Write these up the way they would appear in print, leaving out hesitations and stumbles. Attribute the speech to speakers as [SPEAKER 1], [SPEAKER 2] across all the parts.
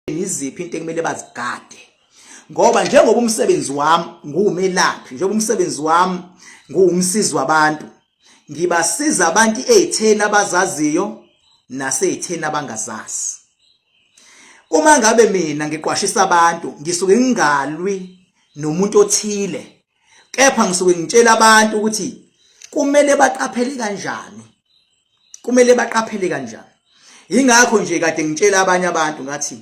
[SPEAKER 1] Iziphi into ekumele bazigade? Ngoba njengoba umsebenzi wami nguwumelaphi, njengoba umsebenzi wami nguwumsizi wabantu, ngibasiza abantu ezitheni abazaziyo nasezitheni abangazazi. Uma ngabe mina ngiqwashisa abantu, ngisuke ngingalwi nomuntu othile, kepha ngisuke ngitshela abantu ukuthi kumele baqaphele kanjani, kumele baqaphele kanjani. Yingakho nje kade ngitshela abanye abantu ngathi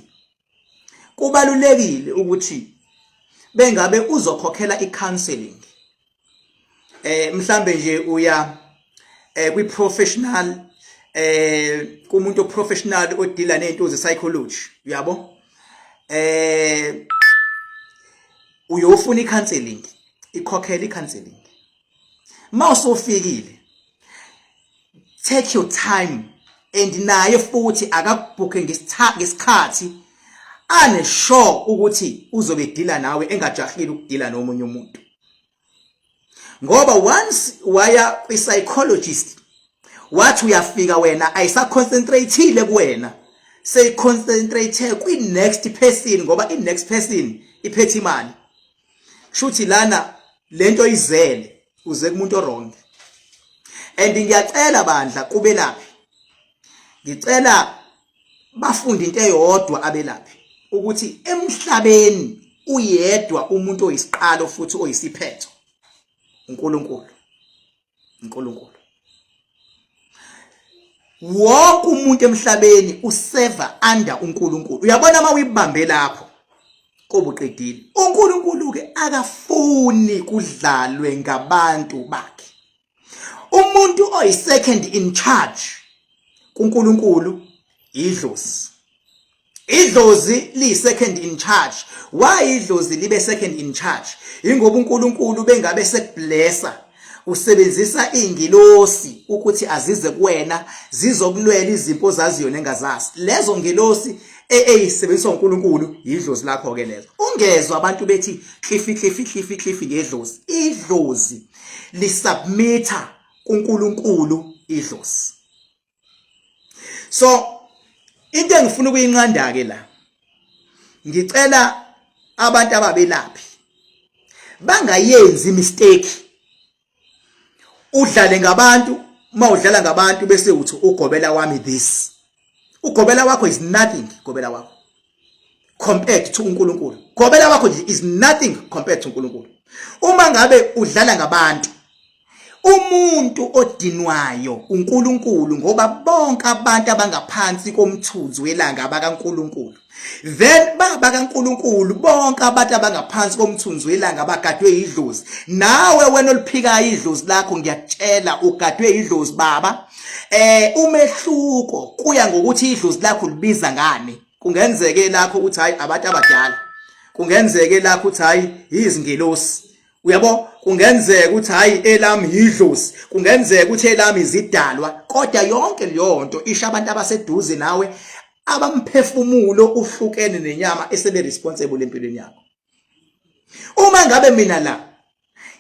[SPEAKER 1] kubalulekile ukuthi bengabe uzokhokhela i-counseling, mhlambe nje uya kwi professional, kumuntu oprofessional odila nezinto ze psychology, uyabo, uyofuna i-counseling, ikhokhela i-counseling. Mawusufikile, take your time, and naye futhi akakubhukhe ngesikhathi ane sure ukuthi uzobe deala nawe, engajahile ukudila nomunye umuntu, ngoba once waya kwi-psychologist, wathi uyafika wena, ayisaconcentrateile kuwena, seyiconcentrate kwi-next person, ngoba i-next person iphethe imali. Kushuthi lana lento izele uze kumuntu owrong. And ngiyacela bandla kubelaphi, ngicela bafunde into eyodwa abelaphi, ukuthi emhlabeni uyedwa umuntu oyisiqalo futhi oyisiphetho, uNkulunkulu. uNkulunkulu. Wonke umuntu emhlabeni useva under uNkulunkulu. Uyabona, uma uyibambe lapho, kobuqedile. uNkulunkulu ke akafuni kudlalwe ngabantu bakhe. Umuntu oyi second in charge kuNkulunkulu idlozi. Idlozi liyi second in charge. Why idlozi libe second in charge? Ingoba uNkulunkulu bengabe sekublessa, usebenzisa ingilosi ukuthi azize kuwena zizokulwela izimpo zaziyo nengazazi. Lezo ngilosi eyisebenziswa uNkulunkulu idlozi lakho ke lezo. Ungezwa abantu bethi klifi klifi klifi klifi ngedlozi. Idlozi lisubmita kuNkulunkulu idlozi. So into engifuna ukuyinqanda ke la, ngicela abantu ababelaphi bangayenzi mistake, udlale ngabantu. Uma udlala ngabantu bese uthi ugobela wami this, ugobela wakho is nothing. Gobela wakho compared to uNkulunkulu, gobela wakho nje is nothing compared to uNkulunkulu. Uma ngabe udlala ngabantu, umuntu odinwayo uNkulunkulu, ngoba bonke abantu abangaphansi komthunzi welanga abakaNkulunkulu. Then baba kaNkulunkulu, bonke abantu abangaphansi komthunzi welanga bagadwe idlozi. Nawe wena oliphikayo idlozi lakho, ngiyakutshela, ugadwe idlozi baba. Umehluko kuya ngokuthi idlozi lakho libiza ngani. Kungenzeke lakho ukuthi hayi, abantu abadala. Kungenzeke lakho ukuthi hayi, izingelosi, uyabo. Kungenzeka ukuthi hayi, elami yidlozi. Kungenzeka ukuthi elami izidalwa. Kodwa yonke leyo nto isho abantu abaseduze nawe, abamphefumulo uhlukene nenyama, esebe responsible empilweni yakho. Uma ngabe mina la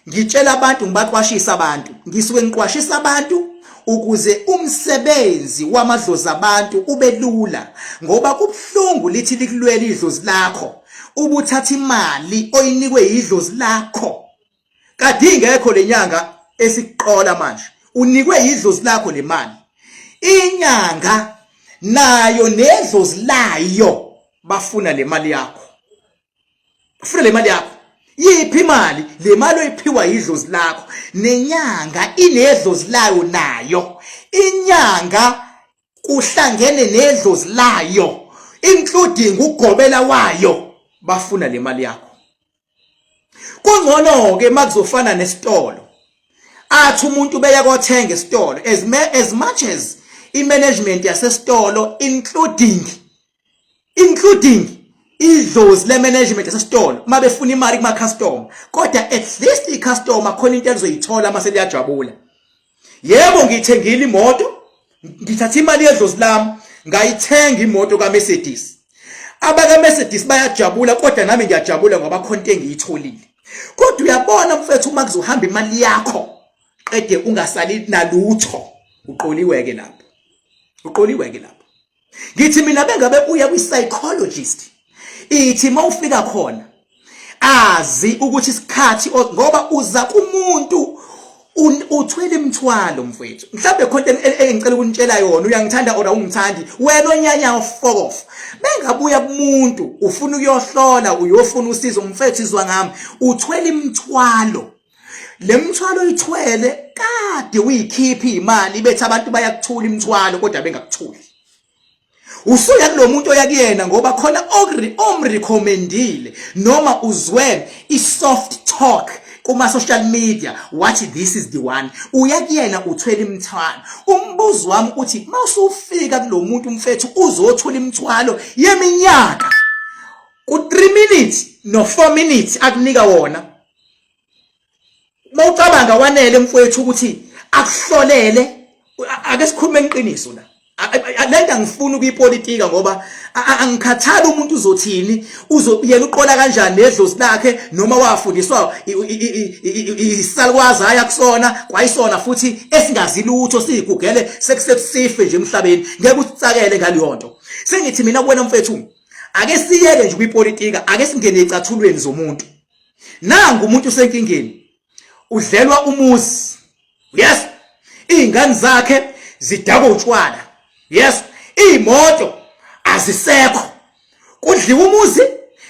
[SPEAKER 1] ngitshela abantu, ngibaqwashisa abantu, ngisuke ngiqwashisa abantu ukuze umsebenzi wamadlozi abantu ube lula, ngoba kubuhlungu lithi likulwela idlozi lakho, ubuthatha imali oyinikwe idlozi lakho kade ingekho lenyanga esikuqola manje. Unikwe idlozi lakho le mali, inyanga nayo nedlozi layo bafuna le mali yakho, bafuna le mali yakho. Yiphi imali? Le mali oyiphiwa idlozi lakho. Nenyanga inedlozi layo nayo, inyanga kuhlangene nedlozi layo, including ugobela wayo, bafuna le mali yakho. Kungcono ke makuzofana nesitolo, athi umuntu beya kothenga esitolo, as much as i-management yasesitolo, including idlozi le-management yasesitolo, uma befuna imali kuma-customer, kodwa at least i-customer khona into elizoyithola uma seliyajabula. Yebo, ngiyithengile imoto, ngithatha imali yedlozi lami, ngayithenga imoto kaMercedes. Abaka Mercedes bayajabula, kodwa nami ngiyajabula ngoba khona into engiyitholile. Kodwa uyabona mfethu, uma kuzohamba imali yakho qede ungasali nalutho, uqoliwe ke lapho, uqoliwe ke lapho. Ngithi mina bengabe uya kwi-psychologist. Ithi mawufika khona azi ukuthi isikhathi ngoba uza kumuntu uthwele imithwalo mfowethu. Mhlawumbe khona into engicela ukunitshela yona, uyangithanda or awungithandi wena onyanya fuck off. Bengabuya kumuntu ufuna ukuyohlola, uyofuna usizo mfethu, izwa ngami, uthwele imithwalo. Le mthwalo oyithwele kade uyikhipha imali, bethi abantu bayakuthula imithwalo kodwa bengakuthuli. Usuya kulomuntu oya kuyena ngoba khona omrecommendile noma uzwe i-soft talk kuma social media wathi this is the one. Uya kuyena uthwele imithwalo. Umbuzo wami uthi mawusufika kulomuntu mfethu uzothula imithwalo yeminyaka ku 3 minutes no 4 minutes akunika wona, mawucabanga wanele mfowethu ukuthi akuhlolele? Ake sikhulume iqiniso la. Lento angifuni ukuyipolitika ngoba angikhathali umuntu uzothini, yena uqola kanjani nedlozi lakhe noma wafundiswa isalukwazi aya kusona kwayisona futhi esingazi lutho, siyigugele sekusekusife nje emhlabeni, ngeke usitsakele ngaleyo nto. Sengithi mina kuwena mfethu, ake siyeke nje kwipolitika, ake singene ecathulweni zomuntu. Nangu umuntu usenkingeni, udlelwa umuzi, yes, izingane zakhe zidakwa utshwala, yes, iy'moto azisekho, kudliwa umuzi,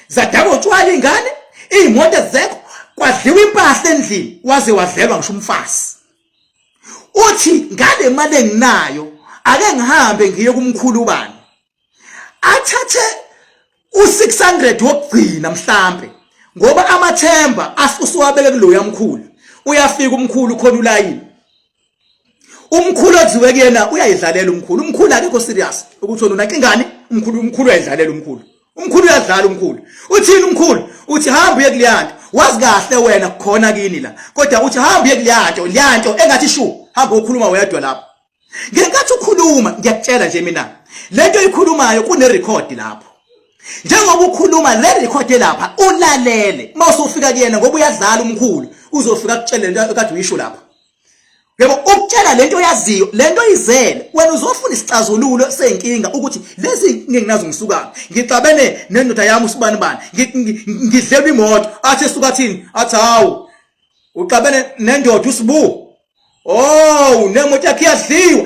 [SPEAKER 1] zadakwa utshwala iy'ngane, iy'moto azisekho, kwadliwa impahla endlini, waze wadlelwa ngisho umfazi. Uthi ngale mali enginayo ake ngihambe ngiye kumkhulu ubani, athathe u600 wokugcina mhlambe, ngoba amathemba usuwabeke kuloya mkhulu. Uyafika umkhulu, khona ulayini, umkhulu oziwe kuyena uyayidlalela umkhulu. Umkhulu akekho serious ukuthi wena unankingani. Umkhulu, umkhulu uyayidlalela umkhulu, umkhulu uyadlala umkhulu. Uthini umkhulu? Uthi hamba uye kuleyanto, wazi kahle wena khona kini la, kodwa uthi hamba uye kuleyanto, leyanto engathi shu, hamba ukhuluma wedwa lapho. Ngenkathi ukhuluma, ngiyakutshela nje mina, lento oyikhulumayo kune record lapho. Njengoba ukhuluma le record elapha, ulalele uma usufika kuyena, ngoba uyadlala umkhulu, uzofika akutshele lento ekade uyisho lapha. Yebo, ukutshela lento oyaziyo, lento oyizele wena, uzofuna isixazululo senkinga ukuthi lezi nginginazo, ngisuka ngixabene nendoda yami usibani bani, ngidlelwa imoto. Athi esuka thini? Athi hawu, uxabene nendoda usibu, oh, nemoto yakhe iyadliwa.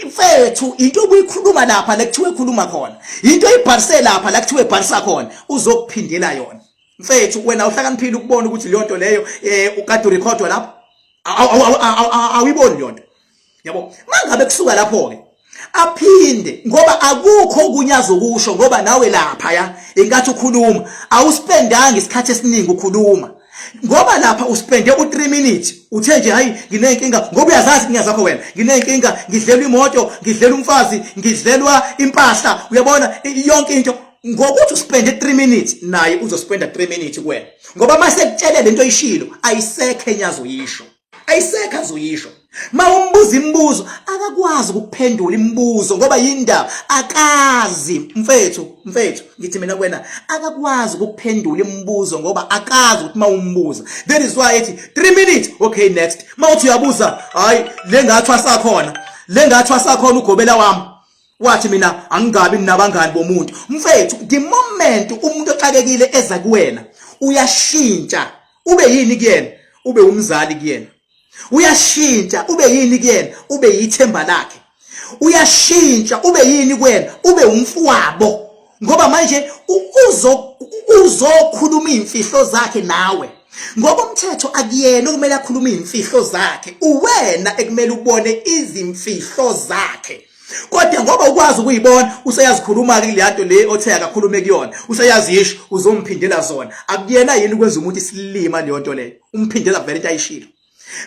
[SPEAKER 1] Mfethu, into obuyikhuluma lapha la kuthiwe khuluma khona, into oyibhalise lapha la kuthiwe bhalisa khona, uzokuphindela yona mfethu. Wena uhlakaniphile ukubona ukuthi leyo nto leyo ukade urekhodwa lapho, awuyiboni leyo nto, yabo. Mangabe kusuka lapho ke aphinde, ngoba akukho okunye azokusho, ngoba nawe lapha ya inkathi ukhuluma awuspendanga isikhathi esiningi ukhuluma, ngoba lapha uspende u3 minutes, uthe nje hayi, nginenkinga, ngoba uyazazi inkinga zakho wena, nginenkinga, ngidlelwa imoto, ngidlelwa umfazi, ngidlelwa impahla, uyabona yonke into. Ngokuthi uspende 3 minutes, naye uzospenda 3 minutes kuwena, ngoba mase kutshele lento oyishilo, ayisekho enye azoyisho, ayisekho azoyisho. Ma umbuza imibuzo akakwazi ukuphendula imibuzo, ngoba yindaba akazi mfethu. Mfethu, ngithi mina kuwena, akakwazi ukuphendula imibuzo ngoba akazi ukuthi mawumbuza. That is why ethi 3 minutes, okay, next. Mawuthi uyabuza, hayi, le ngathi wasakhona, le ngathi wasakhona ugobela wami wathi mina angingabi nabangani bomuntu. Mfethu, the moment umuntu oxakekile eza kuwena, uyashintsha ube yini kuyena? Ube umzali kuyena. Uyashintsha ube yini kuyena? Ube yithemba lakhe. Uyashintsha ube yini kuwena? Ube umfowabo, ngoba manje uzokhuluma imfihlo zakhe nawe, ngoba umthetho akuyena okumele akhulume imfihlo zakhe, uwena ekumele ubone izimfihlo zakhe. Kodwa ngoba ukwazi ukuyibona, useyazikhuluma ke kuleya nto le othe akakhulume kuyona, useyazisho, uzomphindela zona. Akuyena yini ukwenza umuntu isilima leyo nto leyo? Umphindela vele into ayishilo.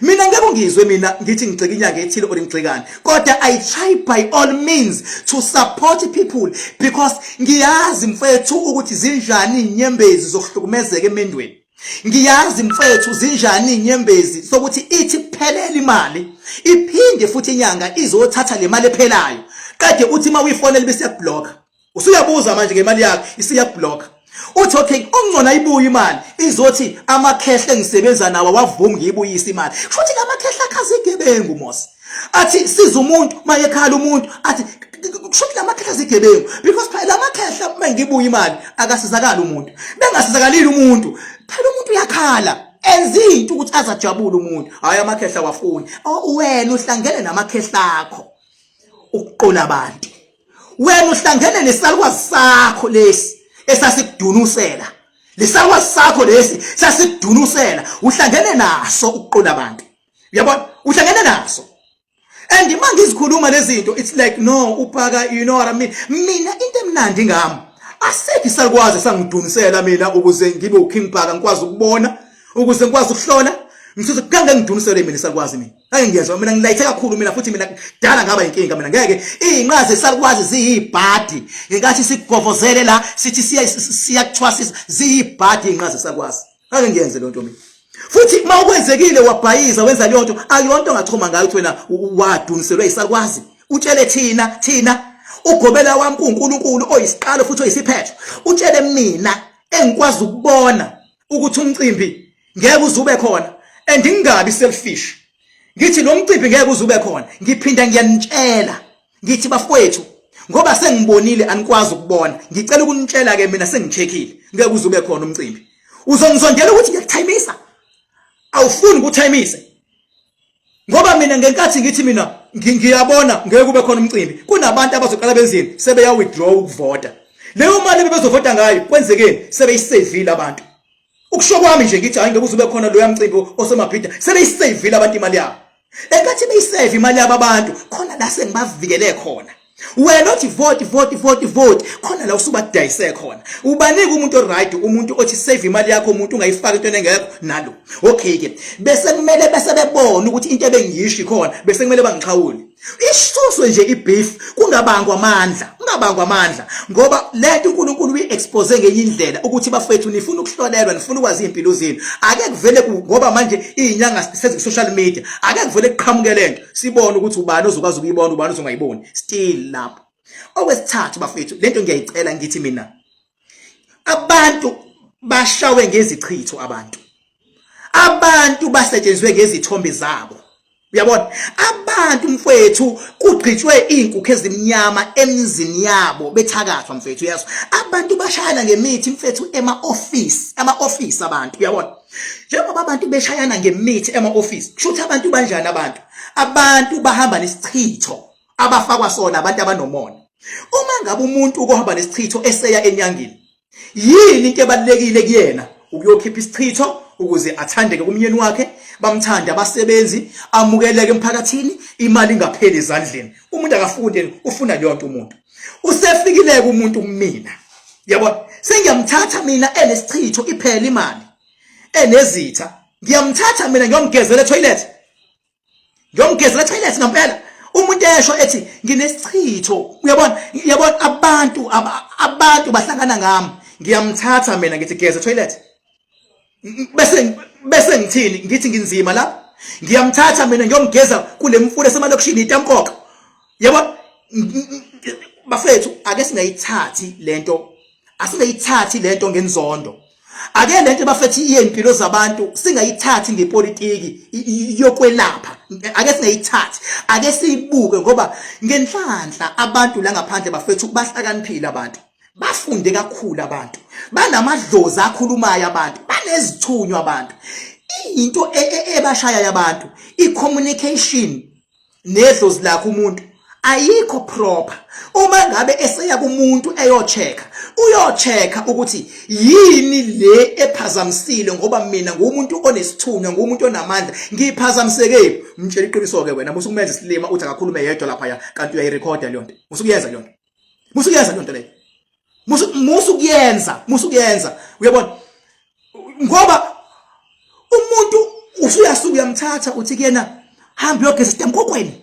[SPEAKER 1] Mina ngeke ungizwe mina ngithi ngigxeka inyanga ethile or ngigxekani, kodwa I try by all means to support people because ngiyazi mfethu ukuthi zinjani inyembezi zokuhlukumezeka emendweni. Ngiyazi mfethu zinjani inyembezi sokuthi ithi kuphelela imali, iphinde futhi inyanga izothatha le mali ephelayo, qede uthi uma uyifonela bese yakublock. Usuyabuza manje ngemali yakho, isiyakublock. Uthi okay, ongcono ayibuye imali, izothi amakhehle engisebenza nawo awavumi ngiyibuyise imali. Futhi lamakhehle akhaza igebengu mos, athi siza umuntu, mayekhala umuntu athi Kusho ukuthi lamakhehla zigebengu, because phela lamakhehla uma ngibuya imali akasizakali umuntu. Bengasizakalile umuntu, phela umuntu uyakhala, enza into ukuthi azajabule umuntu. Hayi, amakhehla wafuni. Wena uhlangene namakhehla akho ukuqola abantu. Wena uhlangene nesalukwazi sakho lesi esasikudunusela, lesalukwazi sakho lesi sasikudunusela, uhlangene naso ukuqola abantu. Uyabona, uhlangene naso. And uma ngizikhuluma lezi zinto, it's like, no, uPhaka, you know what I mean? Mina into emnandi ngami, asekho isalukwazi sangidunisela mina ukuze ngibe uKing Phaka, ngikwazi ukubona, ukuze ngikwazi ukuhlola. Ngisuze kange ngidunisele mina isalukwazi, mina ngeke ngiyezwa. Mina ngilayithe kakhulu mina, futhi mina kudala ngaba inkinga. Mina ngeke iy'nqazi esalukwazi ziyibhadi. Ngenkathi sikugovozele la, sithi siyakuthwasisa, ziyibhadi iy'nqazi esalukwazi. Ngeke ngiyenze leyo nto mina. Futhi uma ukwenzekile wabhayiza, wenza leyo nto, akuyonto ongachoma ngayo ukuthi wena waduniselwe isalukwazi. Utshele thina, thina ugobela wami kuNkulunkulu oyisiqalo futhi oyisiphetho. Utshele mina engikwazi ukubona ukuthi umcimbi ngeke uze ube khona, and ngingabi selfish, ngithi lo mcimbi ngeke uze ube khona. Ngiphinda ngiyanitshela, ngithi bafowethu, ngoba sengibonile anikwazi ukubona, ngicela ukunitshela ke, mina sengicheckile, ngeke uze ube khona umcimbi. Uzongizondela ukuthi ngiyakuthayimisa? Awufuni ukuthayimise, ngoba mina ngenkathi ngithi mina ngiyabona ngeke kube khona umcimbi, kunabantu abazoqala benzini? Sebeya withdraw ukuvota. Leyo mali bebezovota ngayo, kwenzekeni? Sebeyisevile abantu. Ukusho kwami nje, ngithi hayi, ngeke uze ube khona loya mcimbi osemabhida, sebeyisevile abantu imali yabo. Enkathi beyiseve imali yabo abantu, khona la sengibavikele khona. Wena othi vote, vote, vote, vote, khona la usubadayise khona. Ubanika umuntu oright, umuntu othi save imali yakho, umuntu ungayifaka into engekho nalo. Okay ke, bese kumele bese bebona ukuthi into ebengiyisho ikhona, bese kumele bangixhawule, isuswe nje ibeef, kungabangwa amandla, kungabangwa amandla, ngoba lento uNkulunkulu uyi-expose ngenye indlela ukuthi bafethu, nifuna ukuhlolelwa, nifuna ukwazi impilo zenu, ake kuvele, ngoba manje izinyanga sezi social media, ake kuvele kuqhamuke lento, sibone ukuthi ubani ozokwazi ukuyibona, ubani ozongayiboni. Still lapho, okwesithathu bafethu, lento ngiyayicela, ngithi mina abantu bashawe ngezichitho, abantu basetshenziswe ngezithombe zabo. Uyabona, abantu mfethu, kugqitshwe izinkukhu ezimnyama emzini yabo, bethakathwa mfethu. Uyazwa, abantu bashayana ngemithi mfethu ema office, ema office abantu. Uyabona, njengoba abantu beshayana ngemithi ema office, kusho ukuthi abantu banjani? Abantu bahamba nesichitho abafakwa sona abantu abanomona. Uma ngabe umuntu ukuhamba nesichitho eseya enyangeni, yini into ebalulekile kuyena? Ukuyokhipha isichitho ukuze athandeke kumyeni wakhe, bamthande abasebenzi, amukeleke emphakathini, imali ingapheli ezandleni. Umuntu akafundi, ufuna leyo nto. Umuntu usefikile umuntu kumina, yabona, sengiyamthatha mina enesichitho, iphela imali, enezitha, ngiyamthatha mina ngiyomgezela etoilet, ngiyomgezela etoilet ngempela. Umuntu esho ethi nginesichitho, uyabona, uyabona, abantu bahlangana ngami, ngiyamthatha mina ngithi geza toilet, bese ngithini? Ngithi nginzima lapha, ngiyamthatha mina ngiyomgeza kule mfula esemalokishini iTamkoko. Yabo bafethu, ake singayithathi lento, asingayithathi lento ngenzondo. Ake lento bafethu iyempilo zabantu singayithathi ngepolitiki yokwelapha. Ake singayithathi, ake siyibuke, ngoba ngenhlanhla abantu la ngaphandle bafethu bahlakaniphile, abantu bafunde kakhulu, abantu banamadlozi akhulumayo, abantu banezithunywa, abantu into ebashaya abantu i-communication nedlozi lakhe umuntu ayikho proper. Uma ngabe eseya kumuntu eyochecka, uyochecka ukuthi yini le ephazamisile, ngoba mina ngumuntu onesithunywa, ngumuntu onamandla, ngiphazamiseke. Mtshela iqiniso ke wena, musukumenza isilima, uthi akakhulume yedwa lapha ya, kanti uyayirekhoda leyo nto. Musukuyenza leyo nto, musukuyenza leyo nto leyo, musukuyenza, musukuyenza. Uyabona, ngoba umuntu usuyasuka uyamthatha, uthi kuyena hamba uyogeza esitamkokweni,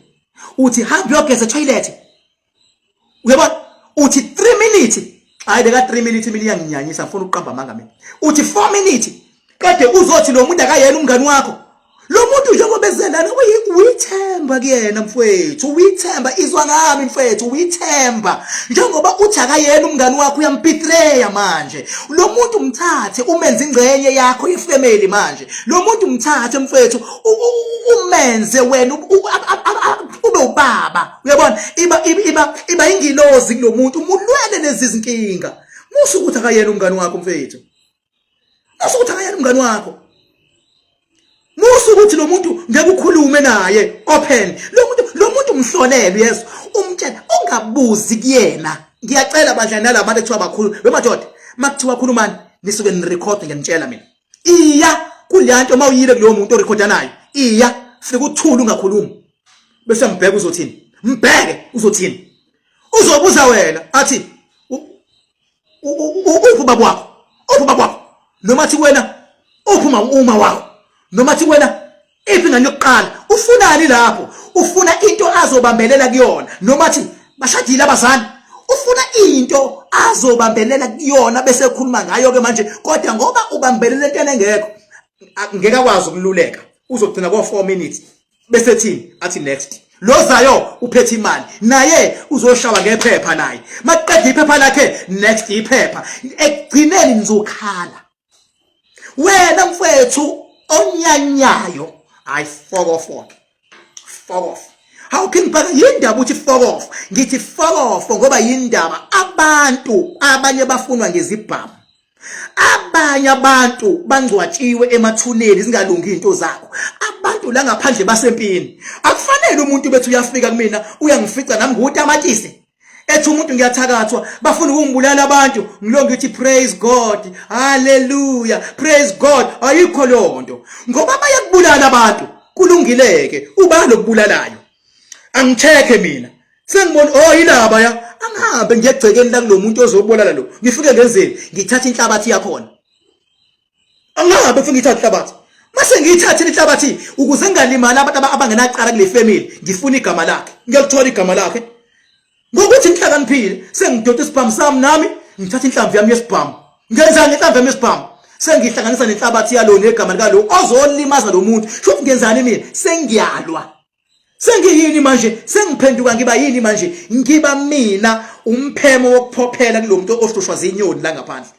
[SPEAKER 1] uthi hamba uyogeza toilet. Uyabona, uthi 3 minutes, hayi leka 3 minutes mina iyanginyanyisa, ngifuna ukuqamba amanga mina. Uthi 4 minutes, kade uzothi lo muntu akayena umngani wakho. Lo muntu njengoba ezelana uyithemba kuyena mfwethu, uyithemba izwa ngami mfwethu, uyithemba. Njengoba uthi akayena umngani wakho uyampitreya manje. Lo muntu mthathe umenze ingxenye yakho yefamily manje. Lo muntu mthathe mfwethu umenze wena ube ubaba. Uyabona? Iba iba iba ingilozi kulomuntu, umulwele lezi zinkinga. Musa ukuthi akayena umngani wakho mfethu. Musa ukuthi akayena umngani wakho. Musa ukuthi lo muntu ngeke ukhulume naye open. Lo muntu umhlolele uyezwa. Umtshela ungabuzi kuyena. Ngiyacela bandla nalabantu ekuthiwa bakhulu. Wemadoda, makuthiwa khulumani nisuke nirecord ngiyanitshela mina. Iya kuleyanto mawuyile kulowo muntu orekhoda naye. Iya fika uthule ungakhulumi. Bese mbheke uzothini? Mbheke uzothini? Uzobuza wena athi uphi ubaba wakho uphi ubaba wakho noma athi wena uphi uma wakho noma athi wena iphi ingane yokuqala ufunani lapho ufuna into azobambelela kuyona noma athi bashadile abazali ufuna into azobambelela kuyona bese ekhuluma ngayo ke manje kodwa ngoba ubambelela entweni engekho ngeke akwazi ukululeka uzogcina ko 4 minutes bese thini athi next lozayo uphethe imali naye uzoshawa ngephepha naye maqeda iphepha lakhe next iphepha ekugcineni nizokhala wena mfethu onyanyayo hayi fuck off fuck off. How King Bhaka yindaba uthi fuck off? Ngithi fuck off ngoba yindaba abantu abanye bafunwa ngezibhamu. Abanye abantu bangcwatshiwe emathuneni zingalungi izinto zakho. Abantu la ngaphandle basempini. Akufanele umuntu bethu uyafika kumina uyangifica nami nguwutamatisi. Ethi umuntu ngiyathakathwa bafuna ukungibulala abantu ngilo ngithi praise God hallelujah praise God ayikho lonto ngoba bayakubulala abantu kulungileke ubani lokubulalayo angicheke mina sengibona oh yilaba ya angihambe ngiyegcekeni la kulomuntu ozobulala lo ngifike ngenzeni ngithatha inhlabathi yakhona angihambe ngifike ngithatha inhlabathi mase ngiyithathile inhlabathi ukuze ngingalimali abantu abangenacala kule family ngifuna igama lakhe ngiyalithola igama lakhe ngokuthi ngihlakaniphile sengidota isibhamu sami nami ngithatha inhlamvu yami yesibhamu ngenzani ngenhlamvu yami yesibhamu sengihlanganisa nenhlabathi yalo negama likalo ozolimaza lo muntu shuthi ngenzani mina sengiyalwa Sengiyini manje? Sengiphenduka ngiba yini manje? Ngiba mina umphemo wokuphophela kulomuntu ohlushwa zinyoni la ngaphandle.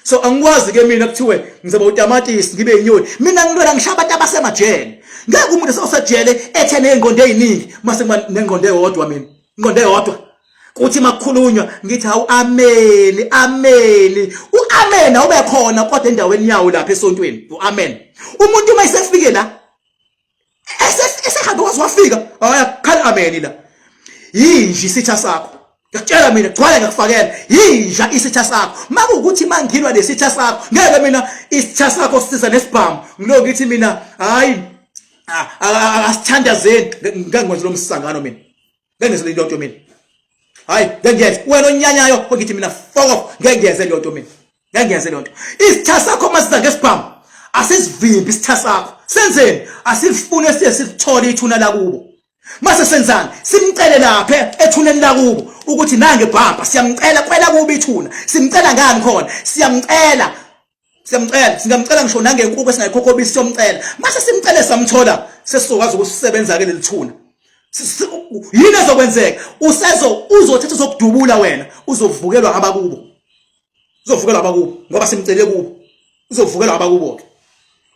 [SPEAKER 1] So angikwazi ke mina kuthiwe ngizoba utamatisi ngibe inyoni. Mina ngilwela ngishaya abantu abasemajele. Ngeke umuntu osejele ethe nezingqondo eziningi mase kuba nengqondo eyodwa mina. Ingqondo eyodwa. Kuthi makukhulunywa ngithi hawu ameni ameni. Uamen awube khona kodwa endaweni yawo lapha esontweni. Uamen. Umuntu uma esefike la esehambe waze wafika hayi akukhala ameni la yinja isitha sakho ngiyakutshela mina gcwala ngiyakufakela yinja isitha sakho makuwukuthi mangilwa nesitha sakho ngeke mina isitha sakho sisiza nesibhamu ngiloko ngithi mina hayi asithandazeni ngeke ngwenze lo msangano mina ngeke ngenze le nto mina hayi ngeke ngiyenze wena onyanyayo okithi mina fuck off ngeke ngiyenze le nto mina ngeke ngiyenze le nto isitha sakho masiza ngesibhamu asisivimbi isitha sakho senzeni asifune siye sithole ithuna lakubo mase senzani simcele lapha ethuneni lakubo ukuthi nange bhampa siyamcela kwela kubo ithuna simcela ngani khona siyamcela siyamcela singamcela ngisho nangenkukhu esingayikhokhobisi siyomcela mase simcele samthola sesizokwazi ukusebenza ke lelithuna yini ezokwenzeka usezo uzothatha uzokudubula wena uzovukelwa abakubo uzovukelwa abakubo ngoba simcele kubo uzovukelwa abakubo ke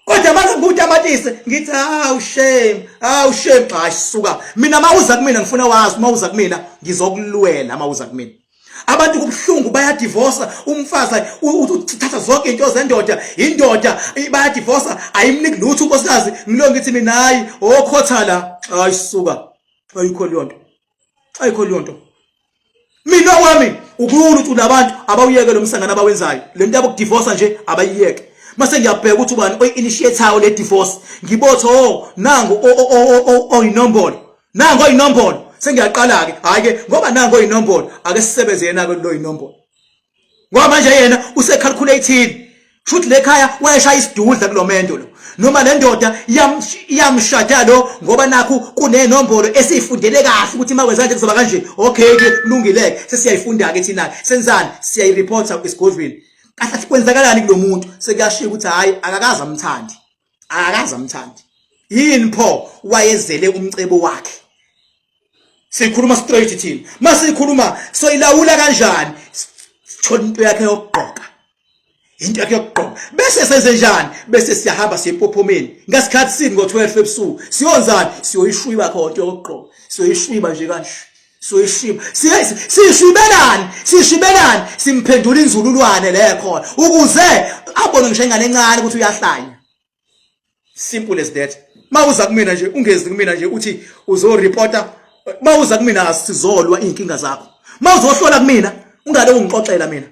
[SPEAKER 1] kodwa manje ngutamatise ngithi hawu shame hawu shame hayi suka mina mawuza kumina ngifuna wazi mawuza kumina ngizokulwela mawuza kumina abantu kubuhlungu bayadivosa umfazi uthatha zonke into zendoda indoda bayadivosa ayimniki lutho unkosikazi ngilo ngithi mina hayi okhotha la hayi suka ayikho leyo nto ayikho leyo nto mina kwami ukulula ukuthi labantu abawuyeke lo msangano abawenzayo le nto yabo kudivosa nje abayiyeke mase ngiyabheka ukuthi ubani oyi-initiate-ayo le divorce ngibotho oh nangu oyinombolo nango oyinombolo sengiyaqala ke hayi ke ngoba nango oyinombolo ake sisebenze yena ke lo inombolo ngoba manje yena usecalculating shuthi lekhaya wayeshaya isidudla kulomendo lo noma le ndoda iyamshada lo ngoba nakhu kunenombolo esiyifundele kahle ukuthi uma wenza kanje kuzoba kanje okay ke kulungile sesiyayifunda ke thina senzani siyayireporta esigodlweni kahle kwenzakalani kulomuntu sekuyashiya ukuthi hayi akakaze amthandi akakaze amthandi. Yini pho wayezele umcebo wakhe? Sikhuluma straight thina. Masikhuluma soyilawula kanjani? Sithola into yakhe yokugqoka. Into yakhe yokugqoka. Bese senze njani? Bese siyahamba siye empophomeni. Ngasikhathi sini ngo-12 ebusuku. Siyonzani? Siyoyishwiba khona into yokugqoka. Siyoyishwiba nje kanje. Siyoyishwiba. Sishwibelani? Sishwibelani? Simphendula inzululwane le khona ukuze abone ngisho ingane encane ukuthi uyahlanya. Simple as that. Mawuza kumina nje, ungezi kumina nje uthi uzoreporta. Mawuza kumina sizolwa inkinga zakho. Mawuzohlola kumina ungale ungixoxela mina.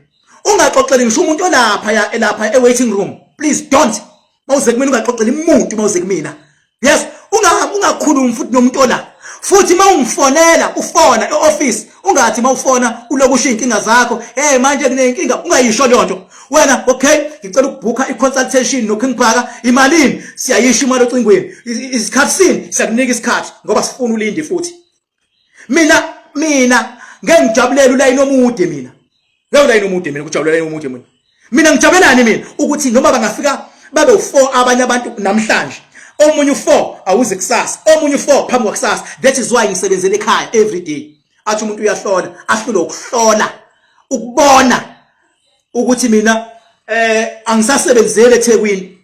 [SPEAKER 1] Ungaxoxeli ngisho umuntu olapha ya elapha e waiting room. Please don't. Mawuze kumina ungaxoxeli umuntu mawuze kumina. Yes, ungakhulumi futhi nomuntu ola. Futhi mawungifonela ufona eoffice ungathi mawufona ulokusho izinkinga zakho. Hey, manje kunenkinga, ungayisho leyo nto. Wena, okay, ngicela ukubhukha i-consultation no-King Bhaka, imalini? Siyayisho imali ocingweni. Isikhathi sini? Siyakunika isikhathi ngoba sifuna ulinde futhi. Mina ngeke ngijabulele ulayini omude mina. Ngeke ulayini omude mina, kujabulela ulayini omude mina. Mina ngijabulelani mina ukuthi noma bangafika babe u4 abanye abantu namhlanje, omunye u4 awuze kusasa, omunye u4 phambi kwakusasa. That is why ngisebenzele ekhaya every day. Athi umuntu uyahlola, ahlule ukuhlola, ukubona ukuthi mina angisasebenzeli eThekwini.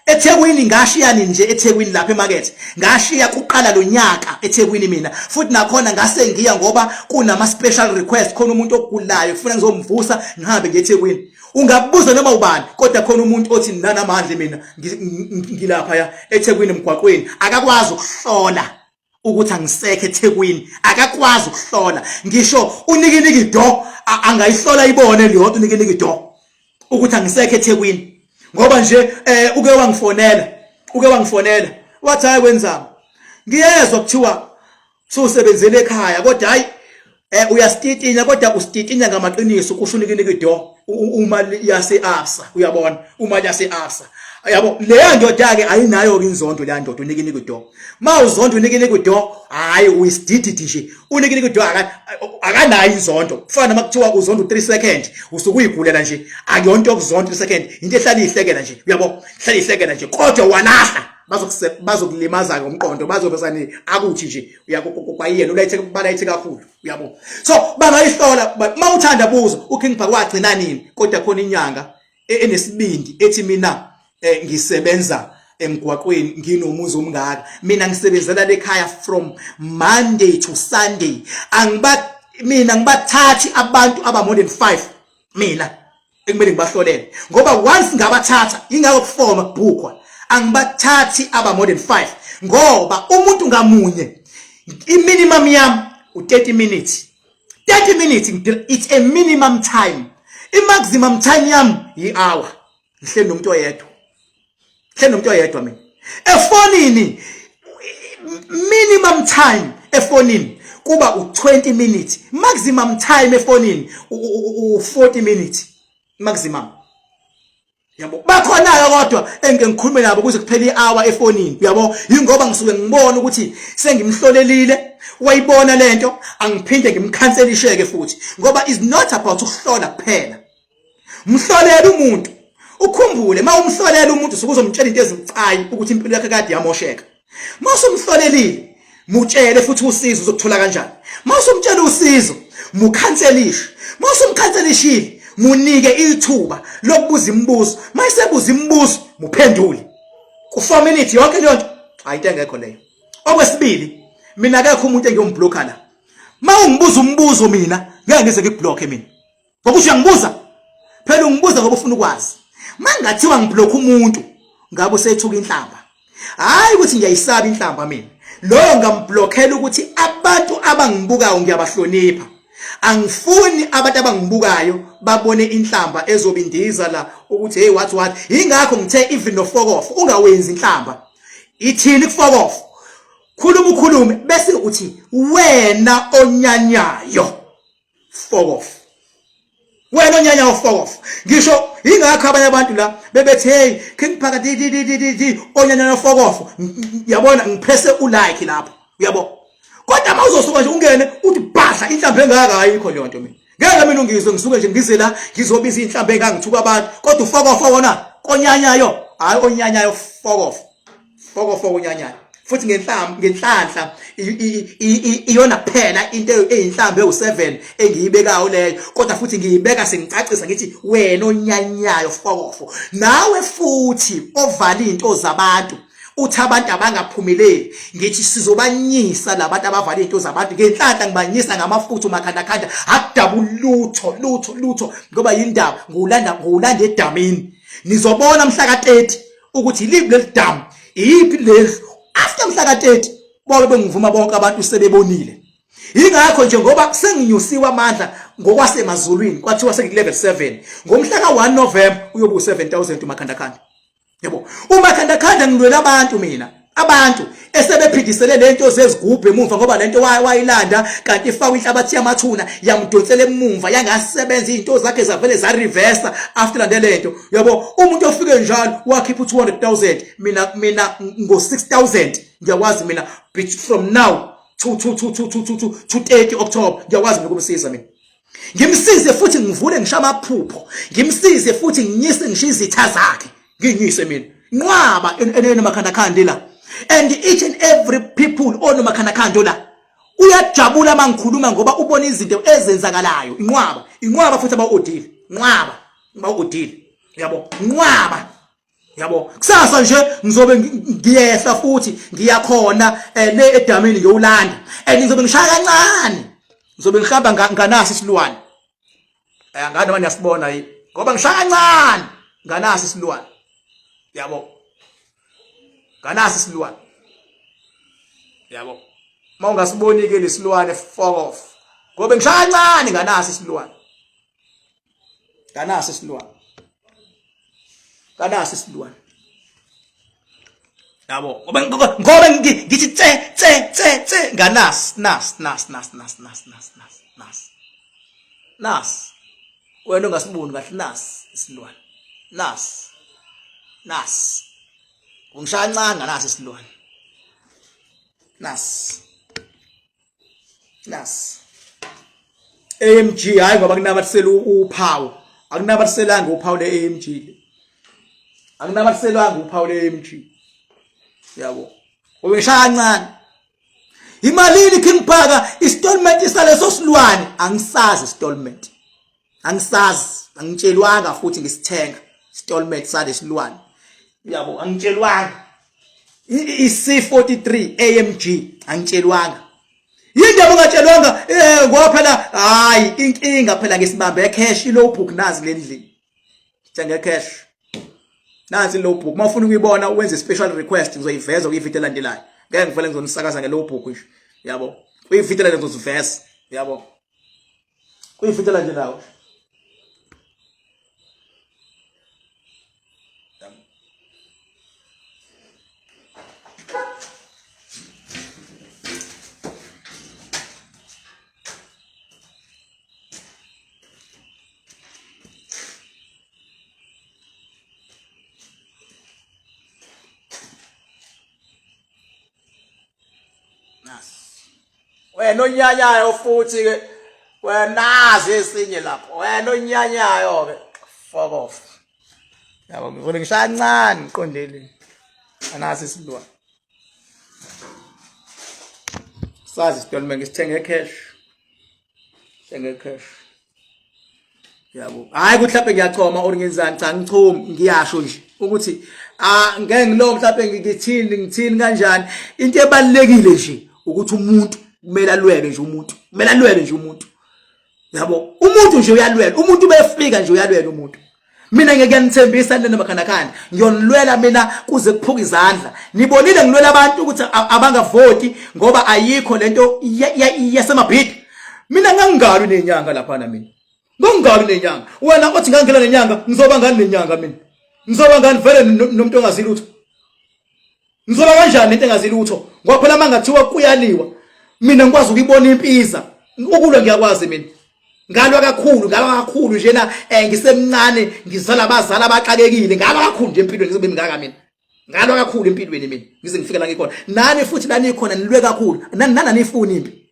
[SPEAKER 1] eThekwini ngashiya nini nje eThekwini lapha emakethe? Ngashiya kuqala lo nyaka eThekwini mina, futhi nakhona ngase ngiya ngoba kunama special request, khona umuntu ogulayo kufuna ngizomvusa, ngihambe ngiye eThekwini. Ungabuza noma ubani, kodwa khona umuntu othi nanamandla mina ngilapha ya eThekwini emgwaqweni, akakwazi ukuhlola ukuthi angisekho eThekwini, akakwazi ukuhlola. Ngisho unikiniki do angayihlola ibone leyo nto, unikiniki do ukuthi angisekho eThekwini, ngoba nje uke wangifonela wathi, "Hayi wenzani, ngiyezwa kuthiwa usebenzele ekhaya, kodwa hayi, uyasititinya, kodwa usititinya ngamaqiniso," kusho unikiniki do uma yase Absa. Uyabona, uma yase Absa, yabo, leya ndoda ke ayinayo ke inzondo leya ndoda unikiniki do. Mawuzonda unikiniki do, hayi, uyisidididi nje. Unikiniki do akanayo inzondo. Kufana noma kuthiwa uzonda u3 second, usuke uyigulela nje. Akuyonto yokuzonda 3 second, into ehlala ihlekela nje, uyabo, hlala ihlekela nje, kodwa walahla bazokulimaza ngomqondo, bazobesani akuthi nje uyakwayena ulayithe, balayithe kakhulu, uyabo. So bangayihlola. Mawuthanda buza uKing Bhaka wagcina nini, kodwa khona inyanga enesibindi ethi mina ngisebenza emgwaqweni, nginomuzi omngaka. Mina ngisebenzela lekhaya from Monday to Sunday. Angiba mina ngibathathi abantu aba more than 5 mina ekumele ngibahlolele, ngoba once ngabathatha, ingakho kufoma kubhukwa, angibathathi aba more than 5, ngoba umuntu ngamunye i-minimum yami u30 minutes. 30 minutes, it's a minimum time. I-maximum time yami i-hour. Ngihleli nomuntu oyedwa, ngihleli nomuntu oyedwa mina efonini. Minimum time efonini kuba u20 minutes, maximum time efonini u40 minutes maximum, yabo. Bakhona-ke kodwa engike ngikhulume nabo kuze kuphele i-hour efonini, uyabo, yingoba ngisuke ngibona ukuthi sengimhlolelile, wayibona lento, angiphinde ngimkhanselisheke futhi, ngoba is not about ukuhlola kuphela. Mhlolele umuntu, ukhumbule, uma umhlolela umuntu usuke uzomtshela into ezibucayi ukuthi impilo yakhe kade yamosheka. Uma usumhlolelile, mutshele futhi usizo uzokuthola kanjani. Uma usumtshela usizo, mukhanselishe. Uma usumkhanselishile, munike ithuba lokubuza imibuzo. Uma esebuza imibuzo, muphendule ku-4 minutes yonke leyo nto. Hayi, into engekho leyo. Okwesibili, mina akekho umuntu engiyomblocka la. Uma ungibuza umbuzo, mina ngeke ngize ngikublocke mina, ngoba uyangibuza phela, ungibuza ngoba ufuna ukwazi. Mangathiwa ngiblock umuntu, ngabe usethuka inhlamba. Hayi ukuthi ngiyayisaba inhlamba mina. Loyo ngamblockela ukuthi abantu abangibukayo ngiyabahlonipha, angifuni abantu abangibukayo babone inhlamba ezobindiza la ukuthi hey, what what. Ingakho ngithe even no fuck off ungawenzi inhlamba. Ithini ku fuck off? Khuluma, ukhulume, bese uthi, "Wena onyanyayo, fuck off. Wena onyanya, fuck off." Ngisho ingakho abanye abantu la bebethi, "Hey King Bhaka, di di di di di, onyanya, fuck off." Yabona, ngipresse ulike lapho, uyabo. Kodwa uma uzosuka nje ungene uthi bhadla inhlamba engaka, ayikho leyo nto. Mina ngeke mina ungizwe ngisuke nje ngize la ngizobiza inhlamba engaka, ngithuka abantu, kodwa ufuck off wona konyanyayo, hayi, onyanyayo, fuck off. Fokofoko unyanyayo futhi ngenhlamba, ngenhlanhla iyona kuphela into eyinhlambi ewu7 engiyibekayo leyo, kodwa futhi ngiyibeka sengicacisa ngithi wena onyanyayo fokofo, nawe futhi ovala izinto zabantu, uthi abantu abangaphumeleli, ngithi sizobanyisa labantu abavala izinto zabantu ngenhlanhla. Ngibanyisa ngamafutha umakhandakhanda, akudabuli lutho lutho lutho, ngoba yindaba ngiwulanda, ngiwulanda edamini. Nizobona mhla ka-30 ukuthi yiliphi leli damu, iyiphi lendlu. After mhla ka-30 bonke bengivuma, bonke abantu sebebonile. Yingakho nje ngoba senginyusiwe amandla ngokwasemazulwini, kwathiwa sengiku-level 7 ngomhla ka-1 November uyobe u-7000 umakhandakhanda. Yebo, umakhandakhanda ngilwela abantu mina, abantu esebephindisele lento zezigubhu emumva, ngoba lento wayilanda kanti ifakwe inhlabathi yamathuna, yamdonsela emumva, yangasebenza izinto zakhe zavele za reverse after lande lento. Yabo, umuntu ofike njalo wakhipha u200000, mina ngo 6000 ngiyakwazi mina from now to 30 October ngiyakwazi mina ukumsiza mina, ngimsize futhi ngivule ngisho amaphupho, ngimsize futhi nginyise ngisho izitha zakhe, nginyise mina nqwaba enomakhandakhanda la. And each and every people onomakhandakhanda la uyajabula mangikhuluma, ngoba ubona izinto ezenzakalayo. Inqwaba, inqwaba futhi abawu-odile, nqwaba bawu-odile, yabo, nqwaba, yabo. Kusasa nje ngizobe ngiyehla futhi ngiyakhona le edamini ngiyolanda, and ngizobe ngishaya kancane, ngizobe ngihamba nganasi isilwane. Angani noma niyasibona yini, ngoba ngishaya kancane nganasi isilwane, yabo, nganasi isilwane, yabo. Uma ungasiboni ke lesilwane, fuck off, ngoba ngishaya kancane nganasi isilwane, nganasi isilwane, nganasi isilwane, yabo, ngoba ngithi tse tse tse tse nganasi, nas nas nas nas nas nas nas nas nas. Wena ungasiboni kahle, nas isilwane, nas nas, ungishaya kancane nganasi isilwane, nas nas AMG. Hayi, ngoba kunamathisela uphawu, akunamathiselanga uphawu le-AMG, akunamathiselwanga uphawu le-AMG, yabo. Ubeshaya kancane. Imalini King Bhaka installment saleso silwane? Angisazi installment, angisazi, angitshelwanga futhi ngisithenga installment salesilwane, yabo, angitshelwanga. I-C43 AMG, angitshelwanga. Yindaba ungatshelwanga? Ngoba phela hayi, inkinga phela ngisibambe cash i-logbook nazi le ndlini, sithenge cash, nansi i-logbook. Uma ufuna ukuyibona wenze special request, ngizoyiveza kwivideo elandelayo. Ngeke ngivele ngizonisakaza nge-logbook nje, yabo. Kwivideo elandelayo ngizoziveza, yabo, kwivideo elandelayo. Wena onyanyayo futhi ke, wena nazi esinye lapho, wena onyanyayo ke, fuck off, yabo. Ngivule ngishaya kancane ngiqondele anasi isilwane, sazi isitolme, ngisithenge cash, sithenge cash, yabo. Hayi ukuthi mhlawumbe ngiyachoma or ngenzani, cha, ngichomi, ngiyasho nje ukuthi ah, ngeke ngilo mhlawumbe ngithini, ngithini kanjani. Into ebalekile nje ukuthi umuntu kumele alwele nje, umuntu kumele alwele nje umuntu, yabo. Umuntu nje uyalwela, umuntu befika nje uyalwela umuntu. Mina ngeke ngiyanithembisa nina makhandakhanda, ngiyonilwela mina kuze kuphuka izandla. Nibonile ngilwela abantu ukuthi abangavoti ngoba ayikho lento yasemabhidi. Mina ngangingalwi nenyanga laphana, mina ngangingalwi nenyanga. Wena othi ngangena nenyanga, ngizoba ngani nenyanga mina? Ngizoba ngani vele nomuntu ongazi lutho? Ngizoba kanjani nento engazi lutho? Ngoba phela mangathiwa kuyaliwa, mina ngikwazi ukuyibona impiza. Ukulwa ngiyakwazi mina, ngalwa kakhulu, ngalwa kakhulu njena ngisemncane, ngizala abazali abaxakekile, ngalwa kakhulu nje empilweni ngizobe mingaka mina. Ngalwa kakhulu empilweni mina ngize ngifike la ngikhona. Nani futhi la nikhona nilwe kakhulu, nani nani anifuni impi.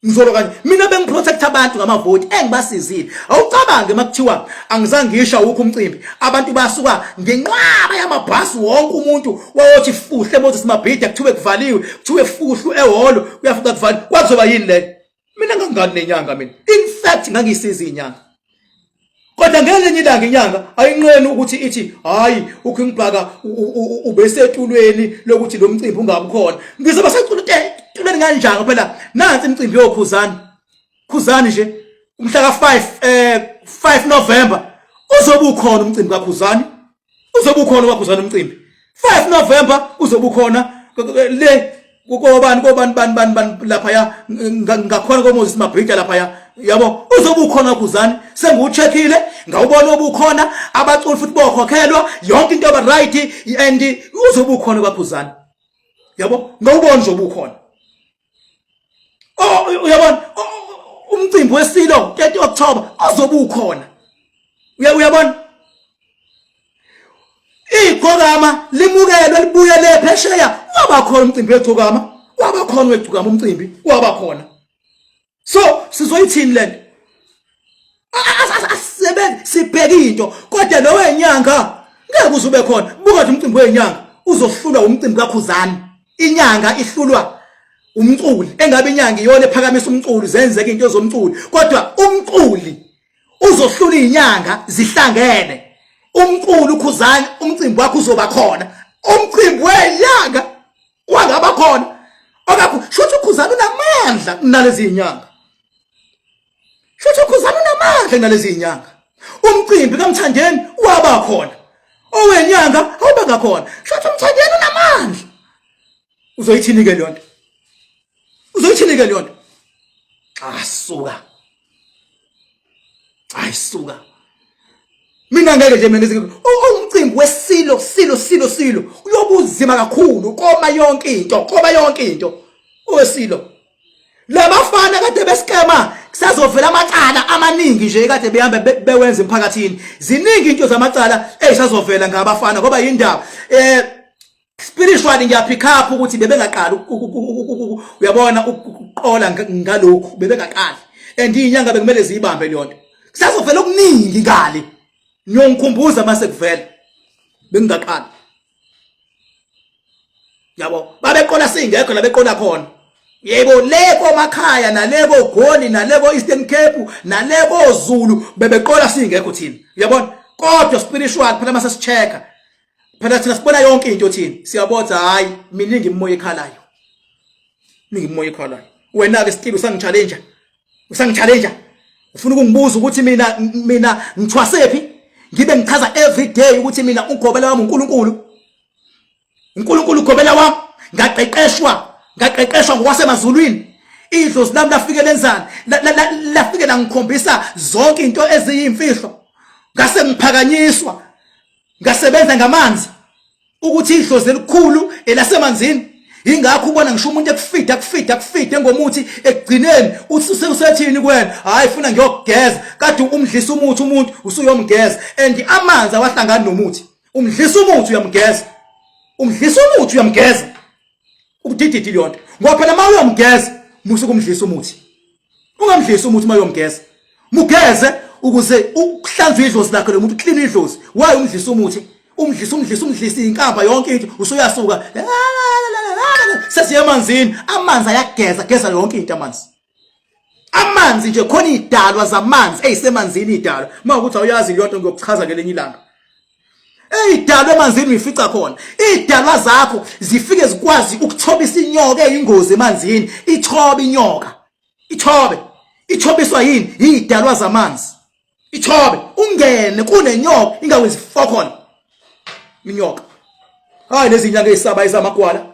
[SPEAKER 1] Ngizolwa kanje mina bengiprotect abantu ngamavoti engibasizile. Awucabange makuthiwa angizange ngisho awukho umcimbi. Abantu basuka ngenqwaba yamabhasi wonke umuntu wayothi fuhle Moses Mabhida kuthiwe kuvaliwe, kuthiwe fuhlu ehholo kuyafika kuvaliwe. Kwakuzoba yini leyo? Mina ngangingani nenyanga mina. In fact ngangisiza inyanga. Kodwa ngelinye ilanga inyanga ayinqeni ukuthi ithi hayi uKing Bhaka ubesetulweni lokuthi lo mcimbi ungabi khona. Ngizoba setulweni kanjani phela nansi imicimbi yokhuzani. Khuzani nje umhla ka5 5 November uzobe ukhona umcimbi kaKhuzani. Uzobe ukhona wakhuzana umcimbi 5 November uzobe ukhona le kobani kobani bani bani bani lapha ya ngakhona koMoses Mabhida lapha ya yabo uzobe ukhona khuzani sengiwucheckile ngawubona obukhona abaculi futhi bokhokhelwa yonke into aba right and uzobe ukhona kwakhuzani yabo ngawubona nje obukhona oh uyabona umcimbi wesilo 30 October ozobe ukhona uyabona igcokama limukelwe libuye le phesheya waba khona umcimbi wegcokama waba khona wegcokama umcimbi waba khona so sizoyithini lento asisebenzi sibheke into kodwa lo wenyanga ngeke uze ube khona buka nje umcimbi wenyanga uzohlulwa umcimbi kaKhuzani inyanga ihlulwa umculi engabe inyanga iyona ephakamisa umculi zenzeke into zomculi kodwa umculi uzohlula izinyanga zihlangene umculi uKhuzani umcimbi wakhe uzoba khona umcimbi wenyanga wangaba khona okakho shuthi uKhuzani unamandla kunalezi izinyanga Shuthi uKhuzani unamandla nalezi inyanga. Umcimbi kaMthandeni waba khona. Owenyanga awubanga khona. Shuthi uMthandeni unamandla. Uzoyithini ke leyo nto? Uzoyithini ke leyo nto? Ah suka. Hayi suka. Mina ngeke nje mina umcimbi wesilo silo silo silo uyobuzima kakhulu koma yonke into koma yonke into owesilo Labafana kade besikema kusazovela amacala amaningi nje kade behamba bewenza emphakathini. Ziningi into zamacala ezisazovela ngabafana ngoba yindaba. Eh spiritually ngiyapick up ukuthi bebengaqali uyabona ukuqola ngalokhu bebengaqali. And inyanga bekumele ziyibambe leyo nto. Kusazovela okuningi ngale. Ngiyongikhumbuza mase kuvela. Bengingaqali. Yabo babeqola singekho la beqola khona. Yebo le komakhaya nale koGoli nale ko Eastern Cape nale koZulu bebeqola singekho thina. Uyabona? Kodwa spiritual phela mase sichecka. Phela thina sibona yonke into thina. Siyabotha hayi miningi imimoya ekhalayo. Miningi imimoya ekhalayo. Wena ke still usangichallenge. Usangichallenge. Ufuna ukungibuza ukuthi mina mina ngithwasephi? Ngibe ngichaza every day ukuthi mina ugobela wami uNkulunkulu. uNkulunkulu ugobela wami ngaqeqeshwa ngaqeqeshwa ngokwasemazulwini idlozi lami lafike lenzani lafike langikhombisa zonke into eziyimfihlo ngase ngiphakanyiswa ngasebenza ngamanzi ukuthi idlozi elikhulu elasemanzini ingakho ubona ngisho umuntu ekufida kufida kufide ngomuthi ekugcineni uthi usethini kuwena hayi funa ngiyokugeza kade umdlisa umuthi umuntu usuyomgeza and amanzi awahlangani nomuthi umdlisa umuthi uyamgeza umdlisa umuthi uyamgeza ubudididi leyo nto ngoba phela uma uyomgeza musa ukumdlisa umuthi ungamdlisi umuthi uma uyomgeza mugeze ukuze ukuhlanzwe idlozi lakhe lo muntu clean idlozi why umdlisa umuthi umdlisa umdlisa umdlisa inkamba yonke into usuyasuka sesiye emanzini amanzi ayageza geza yonke into amanzi amanzi nje khona idalwa zamanzi eyisemanzini idalwa uma ukuthi awuyazi leyo nto ngiyokuchaza ngelinye ilanga eyidalwa emanzini uyifica khona idalwa zakho zifike zikwazi ukuthobisa inyoka eyingozi emanzini ithobe inyoka ithobe ithobiswa yini yidalwa zamanzi ithobe ungene kunenyoka ingawenzi fokhona inyoka hayi lezi nyanga ezisaba ezamagwala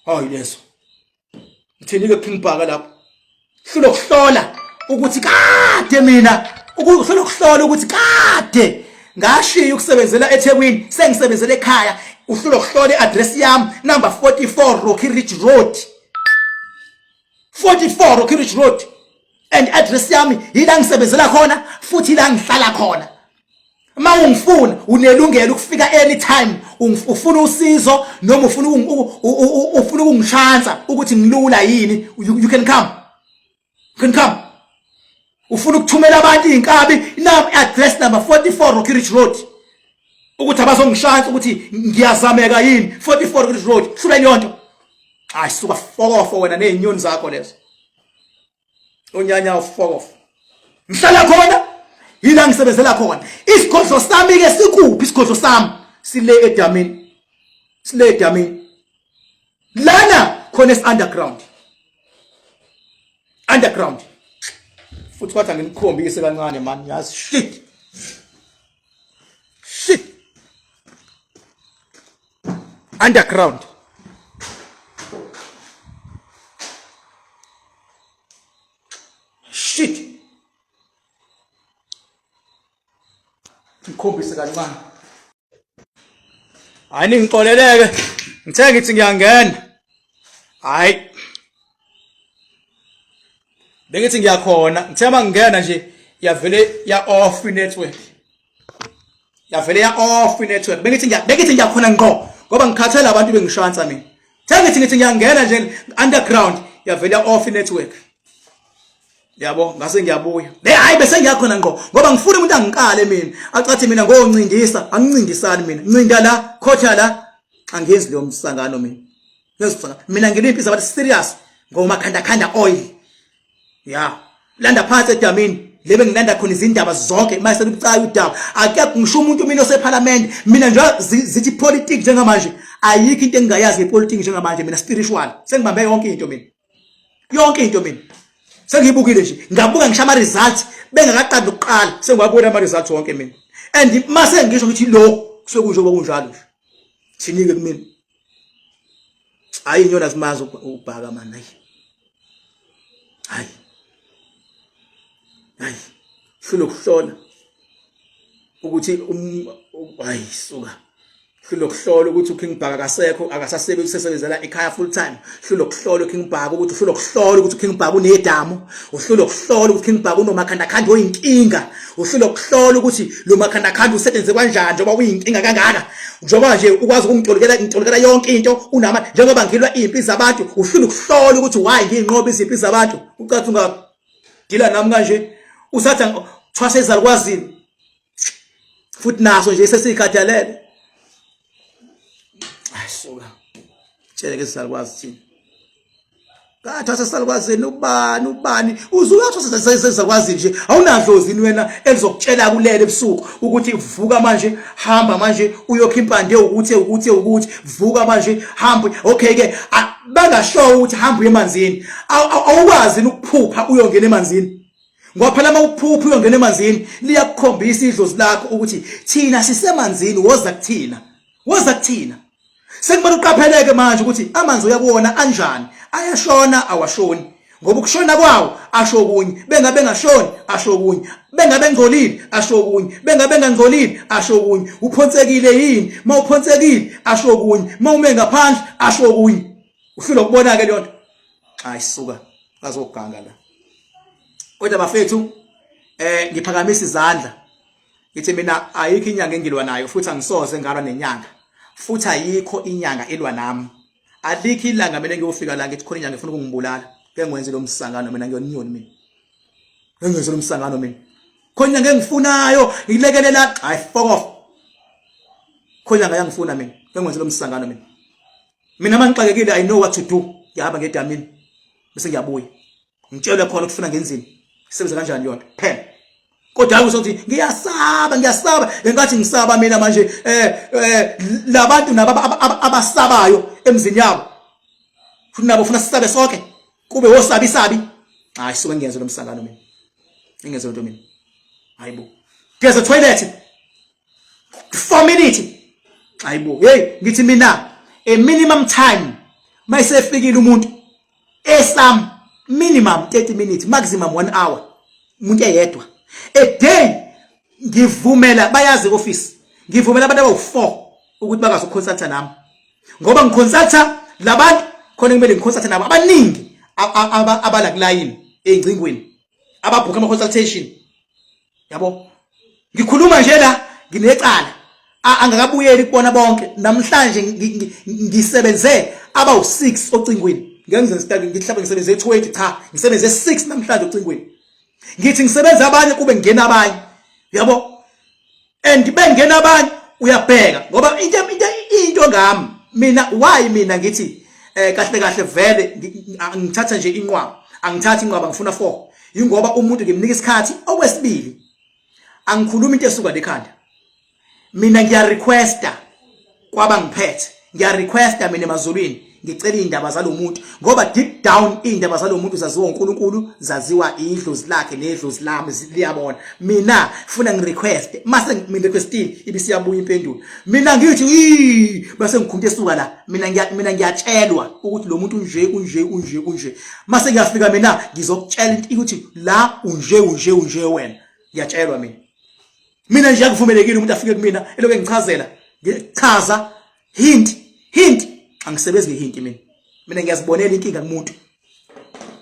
[SPEAKER 1] hayi lezo ngithini ke King Bhaka lapho hlula ukuhlola ukuthi kade mina ukuhlola ukuhlola ukuthi kade ngashiya ukusebenzela eThekwini sengisebenzela ekhaya uhlula ukuhlola iaddress yami number 44 Rocky Ridge Road 44 Rocky Ridge Road and address yami yila ngisebenzela khona futhi ila ngihlala khona uma ungifuna unelungelo ukufika anytime ufuna usizo noma ufuna ufuna ukungishansa ukuthi ngilula yini you can come. Can come. Ufuna ukuthumela abantu izinkabi nam address number 44 Rocky Ridge Road. Ukuthi abazongishansa ukuthi ngiyazameka yini 44 Rocky Ridge Road. Hlula leyo nto. Hayi suka fokofo wena nezinyoni zakho lezo. Unyanya ufokofo. Ngihlala khona yila ngisebenzela khona. Isigodlo sami ke sikuphi isigodlo sami? Sile edamini. Sile edamini. Lana khona esi underground. Underground. Futhi kwathi anginikhombise kancane man yazi shit. Shit. Underground. Shit. Ngikhombise kancane. Hayi ningixoleleke. Ngithe ngithi ngiyangena. Hayi. Bengithi ngiyakhona, ngithe mangingena nje yavele ya off network. Yavele ya off network. Bengithi ngiya bengithi ngiyakhona ngqo ngoba ngikhathele abantu bengishansa mina. Ngithe ngithi ngithi ngiyangena nje underground yavele ya off network. Yabo ngase ngiyabuya. Be hayi bese ngiyakhona ngqo ngoba ngifuna umuntu angikale mina. Acathi mina ngoncindisa, angincindisani mina. Ncinda la, khotha la. Angenzi leyo msangano mina. Ngenzi msangano. Mina ngiliphi zabantu serious ngomakhanda khanda oil. Ya. Landa phansi edamini. Lebe ngilanda khona izindaba zonke mase sekubucayi udaba. Akekho ngisho umuntu mina osephalamende. Mina nje zithi politics njengamanje. Ayikho into engingayazi ngepolitiki njengamanje mina spiritual. Sengibambe yonke into mina. Yonke into mina sengiyibukile nje ngabuka ngisho ama results bengakaqali nokuqala sengiwabona ama results wonke mina and mase ngisho ngithi lo kusuke kunje okunjalo nje thinike kumina hayi inyona simazi ubhaka man hayi hayi hayi hlula ukuhlola ukuthi um hayi suka hlula ukuhlola ukuthi uKing Bhaka akasekho akasasebenzi usesebenzela ekhaya full time hlula ukuhlola uKing Bhaka ukuthi uhlula ukuhlola ukuthi uKing Bhaka unedamu uhlula ukuhlola ukuthi uKing Bhaka unomakhandakhanda oyinkinga uhlula ukuhlola ukuthi lo makhandakhanda usebenze kanjani njengoba uyinkinga kangaka njengoba nje ukwazi ukungitolikela ngitolikela yonke into unama njengoba ngilwa impi zabantu uhlula ukuhlola ukuthi why nginqoba izimpi zabantu ucathi ungadila nami kanje usatha thwasa ezalukwazini futhi naso nje sesikhathalele ayisuka tshele ke sizalukwazi thina kathwasa sisalukwazini ubani ubani uze uyathwasa sisalukwazini nje awunadlozi wena elizokutshela kulele ebusuku ukuthi vuka manje hamba manje uyokha impande ukuthi ukuthi ukuthi vuka manje hamba okay ke bangasho ukuthi hamba uye emanzini awukwazi ukuphupha uyongena emanzini Ngoba phela uma uphupha uyongena emanzini liyakukhombisa idlozi lakho ukuthi thina sisemanzini woza kuthina. Woza kuthina. Sekumele uqapheleke manje ukuthi amanzi uyakuwona anjani. Ayashona awashoni. Ngoba ukushona kwawo asho okunye, bengabe engashoni asho okunye, bengabe engcolile asho okunye, bengabe engangcolile asho okunye. Uphonsekile yini? Uma uphonsekile asho okunye, uma ume ngaphandle asho okunye. Uhlulwa ukubona ke leyo nto. Hayi suka azoganga la. Kodwa bafethu ngiphakamisa izandla ngithi mina ayikho inyanga engilwa nayo futhi angisoze ngalwa nenyanga futhi ayikho inyanga elwa nami alikho ilanga mina ngiyofika la ngithi khona inyanga efuna ukungibulala ke ngwenze lo msangano mina ngiyoninyoni mina ngenze lo msangano mina khona inyanga engifunayo ngilekelela hayi fuck off khona inyanga yangifuna mina ke ngwenze lo msangano mina mina mangixakekile i know what to do ngihamba ngedamini bese ngiyabuya ngitshelwe khona ukuthi ufuna ngenzini isebenza kanjani yona phela kodwa hayi usothi ngiyasaba ngiyasaba lenkathi ngisaba mina manje eh labantu nabo abasabayo emzini yabo futhi nabo ufuna sisabe sonke kube wosabi sabi hayi suke ngiyenze lo msangano mina ngingenze into mina hayibo geza toilet 4 minutes hayibo hey ngithi mina a minimum time mayisefikile umuntu esam minimum 30 minutes maximum 1 hour umuntu eyedwa a day ngivumela bayazi office ngivumela abantu abawu4 ukuthi bakazi ukuconsulta nami ngoba ngiconsulta labantu khona kumele ngiconsulte nabo abaningi abala kulayini eyingcingweni ababhukha ama consultation yabo ngikhuluma nje la nginecala angakabuyeli kubona bonke namhlanje ngisebenze abawu6 ocingweni. Ngeke ngize ngisitake ngithi mhlawumbe ngisebenze 20, cha, ngisebenze 6 namhlanje ocingweni. Ngithi ngisebenza abanye kube ngena abanye, yabo, and bengena abanye uyabheka ngoba into ngami mina, why mina ngithi kahle kahle vele ngithatha nje inqwaba, angithathi inqwaba, ngifuna 4, ingoba umuntu ngimnika isikhathi. Okwesibili, angikhuluma into esuka lekhanda mina, ngiya requesta kwabangiphethe, ngiya requesta mina emazulwini, ngicela izindaba zalomuntu, ngoba deep down izindaba zalomuntu zaziwa uNkulunkulu, zaziwa idlozi lakhe nedlozi lami liyabona. Mina funa ngirequest, mase ngirequestile ibisiyabuya impendulo. Mina ngithi i bese ngikhunta esuka la, mina ngiyatshelwa ukuthi lo muntu unje, unje, unje, unje. Mase ngiyafika mina ngizokutshela ukuthi la unje, unje, unje wena. Ngiyatshelwa mina. Mina nje akuvumelekile umuntu afike kumina elokhu engichazela, ngichaza hint hint, angisebenzi ngehint mina. Mina ngiyazibonela inkinga kumuntu,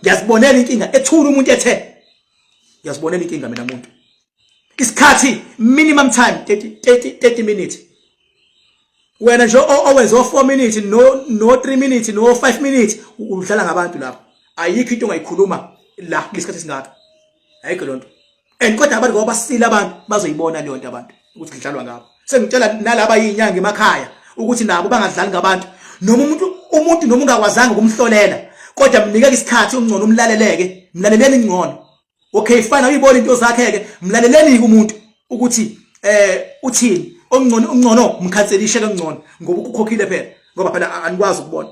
[SPEAKER 1] ngiyazibonela inkinga ethula umuntu ethe, ngiyazibonela inkinga mina muntu. Isikhathi minimum time 30 30 30 minutes. Wena nje owenze o 4 minutes, no 3 minutes, no 5 minutes, udlala ngabantu lapho. Ayikho into ongayikhuluma la kulesikhathi esingaka, ayikho lonto. And kodwa abantu ngoba basile, abantu bazoyibona leyo nto, abantu ukuthi kudlalwa ngabo. Sengitshela nalaba yinyanga emakhaya ukuthi nabo bangadlali ngabantu. Noma umuntu noma ungakwazanga ukumhlolela, kodwa mnikeke isikhathi, ungcono umlaleleke, mlaleleni ngcono. Okay, fine, uyibona into zakhe ke, mlaleleni umuntu ukuthi uthini. Ongcono ungcono mkhanselishe ke ngcono, ngoba ukukhokhile phela, ngoba phela anikwazi ukubona,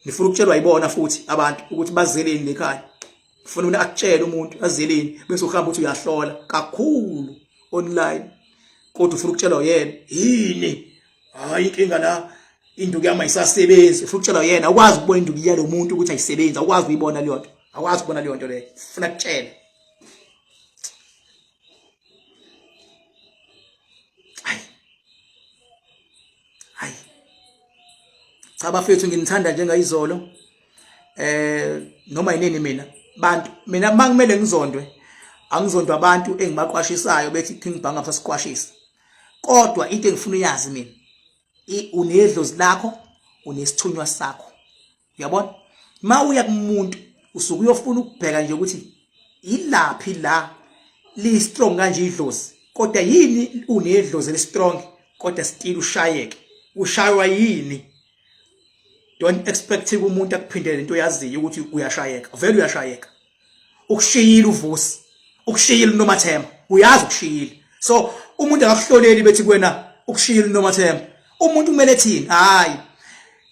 [SPEAKER 1] nifuna ukutshelwa yibona futhi abantu ukuthi bazeleni lekhaya. Ufuna mina akutshele umuntu azeleni, bese uhamba uthi uyahlola kakhulu online, kodwa ufuna ukutshelwa yena yini? Hayi, inkinga la, induku yami ayisasebenzi. Ufuna ukutshelwa yena, awukwazi ukubona induku yalo muntu ukuthi ayisebenzi, awukwazi ukuyibona leyo nto, awukwazi ukubona leyo nto leyo, ufuna kutshela. Hayi hayi, cha bafethu, nginithanda njengayizolo noma yinini. Mina bantu, mina makumele ngizondwe, angizondwa abantu engibaqwashisayo bethi King Bhanga sasiqwashisa. Kodwa into engifuna uyazi mina, unedlozi lakho, unesithunywa sakho, uyabona? Mawuya kumuntu usuke uyofuna ukubheka nje ukuthi ilaphi la li strong kanje idlozi, kodwa yini unedlozi eli strong kodwa still ushayeke, ushaywa yini? Don't expect umuntu akuphindele into oyaziyo ukuthi uyashayeka, vele uyashayeka. Ukushiyile uVusi, ukushiyile uNomathemba, uyazi ukushiyile. So umuntu akakuhloleli bethi kuwena ukushiyile uNomathemba. Umuntu kumele ethini? Hayi,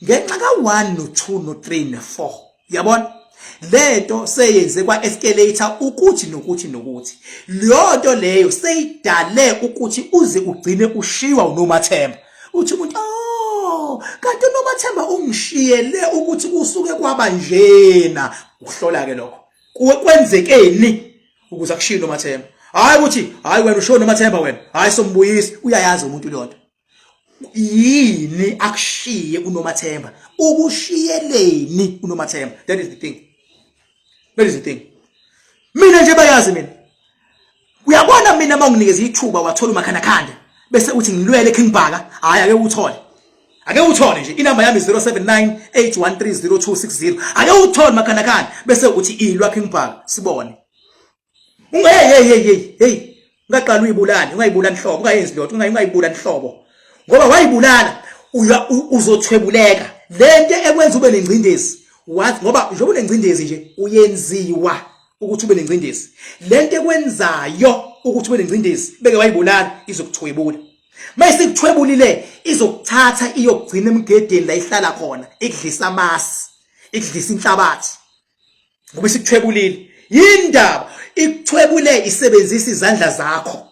[SPEAKER 1] ngenxa ka-1 no-2 no-3 no-4, yabona lento seyenze kwa-escalator ukuthi nokuthi nokuthi, leyo nto leyo seyidale ukuthi uze ugcine ushiywa uNomathemba. Uthi umuntu, oh, kanti uNomathemba ungishiyele ukuthi kusuke kwaba njena. Ukuhlola ke lokho, kuwe kwenzekeni ukuze akushiye uNomathemba? Hayi ukuthi hayi wena ushiye uNomathemba wena, hayi sombuyisi, uyayazi umuntu leyo nto. Yini akushiye uNomathemba? Ukushiyeleni uNomathemba? That is the thing, that is the thing. Mina nje bayazi mina, uyabona mina, uma unginikeza ithuba wathola umakhanakhanda bese uthi ngilwele King Bhaka, hayi, ake uthole, ake uthole nje inamba yami 0798130260. Ake uthole makhanakhanda bese uthi ilwa King Bhaka, sibone. Hey hey hey hey hey, ungaqala uyibulale, ungayibulali nhlobo, ungayenzi lutho, ungayibulali nhlobo, ngoba wayibulala uzothwebuleka. Lento ekwenza ube nengcindezi, wathi ngoba njengoba unengcindezi nje, uyenziwa ukuthi ube nengcindezi. Lento ekwenzayo ukuthi ube nengcindezi, beke wayibulala, izokuthwebula. Mayisikuthwebulile, izokuthatha iyokugcina emgedeni la ihlala khona, ikudlisa amasi, ikudlisa inhlabathi, ngoba isikuthwebulile. Yindaba ikuthwebule? Isebenzisa izandla zakho,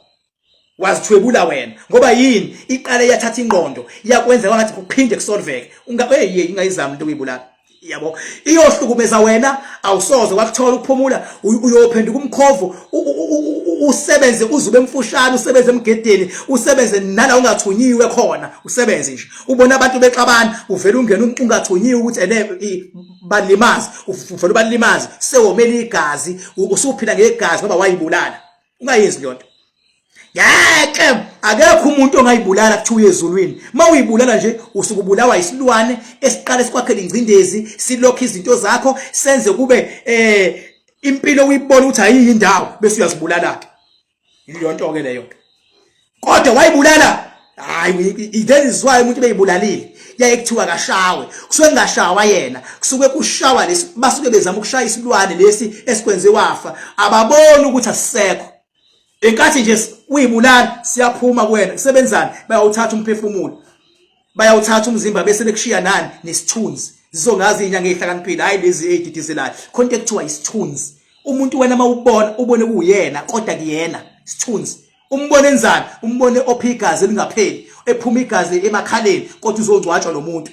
[SPEAKER 1] wazithwebula wena. Ngoba yini? Iqale yathatha ingqondo, yakwenza kwangathi kuphinde kusolveke. Unga hey, ingayizami into okuyibulala, yabo, iyohlukumeza wena, awusoze wakuthola ukuphumula. Uyophenduka umkhovu, usebenze uzube emfushane, usebenze emgedeni, usebenze nala ungathunyiwe khona, usebenze nje ubona abantu bexabana, uvela ungena ungathunyiwe ukuthi ene balimazi, uvela ubalimazi, sewomela igazi, usuphila ngegazi ngoba wayibulala. Ungayenzi leyo nto. Ngeke, akekho umuntu ongayibulala kuthiwa uye ezulwini. Uma uyibulala nje usuke ubulawa isilwane esiqale sikwakhela ingcindezi, silokhu izinto zakho, senze kube impilo uyibona ukuthi ayiyi indawo bese uyazibulala ke. Yileyo nto ke leyo. Kodwa wayibulala, hayi, that is why umuntu beyibulalile yaye kuthiwa kashawe, kusuke kungashawa yena, kusuke kushawa lesi, basuke bezama ukushaya isilwane lesi esikwenze wafa, ababoni ukuthi asisekho. Enkathi nje uyibulala siyaphuma kuwena, sebenzani, bayawuthatha umphefumulo, bayawuthatha umzimba bese bekushiya nani nesithunzi. Zizongazi inyanga ezihlakaniphile, hayi lezi ezididizelayo. Khona into ekuthiwa isithunzi. Umuntu wena mawubona ubone kuwuyena, kodwa kuyena isithunzi. Umbone enzani? Umbone opha igazi elingapheli, ephuma igazi emakhaleni, kodwa uzongcwatshwa lo muntu.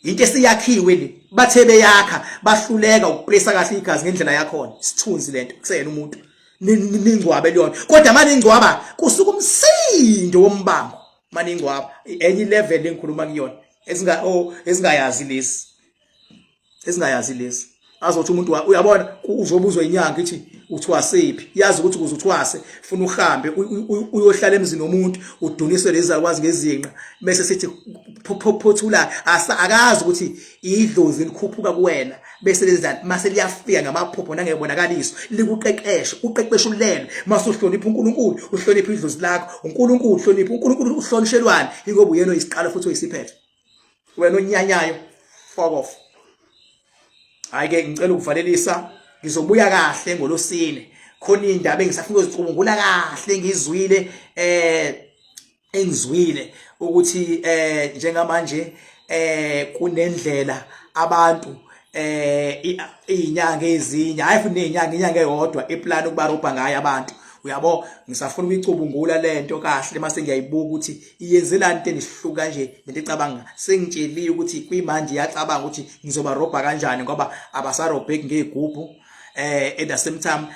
[SPEAKER 1] Into esiyakhiwe le, bathe beyakha bahluleka ukupressa kahle igazi ngendlela yakhona. Isithunzi lento kuseyena umuntu. Ningcwabe leyona. Kodwa maningcwaba kusuka umsindo wombango. Maningcwaba enye level engikhuluma kuyona ezinga oh ezingayazi lezi. Ezingayazi lezi. Azothi umuntu uyabona uzobuzwa inyanga ithi uthwasephi, yazi ukuthi ukuze uthwase funa uhambe uyohlala emzini womuntu, uduniswe lezi zalukwazi ngezinqa, bese sithi phothula, akazi ukuthi idlozi likhuphuka kuwena, bese lezi mase liyafika ngamaphupho nangebonakaliso likuqeqeshe, uqeqeshe ulele mase uhlonipha uNkulunkulu, uhlonipha idlozi lakho, uNkulunkulu uhlonipha uNkulunkulu, uhlonishelwane ingoba uyena oyisiqalo futhi oyisiphetho. Wena onyanyayo, fuck off. Hayi ke, ngicela ukuvalelisa, ngizobuya kahle ngolosine, khona indaba engisafuna ukuzicubungula kahle. Ngizwile engizwile ukuthi njengamanje kunendlela abantu izinyanga ezinye, hayi futhi nezinyanga, inyanga eyodwa iplan ukubarobha ngayo abantu, uyabo. Ngisafuna ukuyicubungula lento kahle mase ngiyayibuka ukuthi iyenzelani into enisihluka kanje nento ecabanga. Sengitsheliwe ukuthi kuyimanje iyacabanga ukuthi ngizobarobha kanjani, ngoba abasarobheki ngezigubhu, at the same time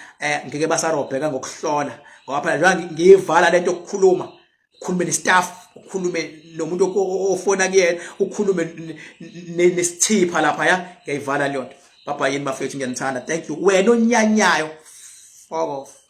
[SPEAKER 1] ngeke basarobheka ngokuhlola, ngoba phela njengoba ngiyivala lento yokukhuluma, ukhulume nestaff, ukhulume nomuntu ofona kuyena, ukhulume nesithipha lapha, ya, ngiyayivala leyo nto. Bye bye yini bafethu, ngiyanithanda, thank you. Wena onyanyayo, fuck off.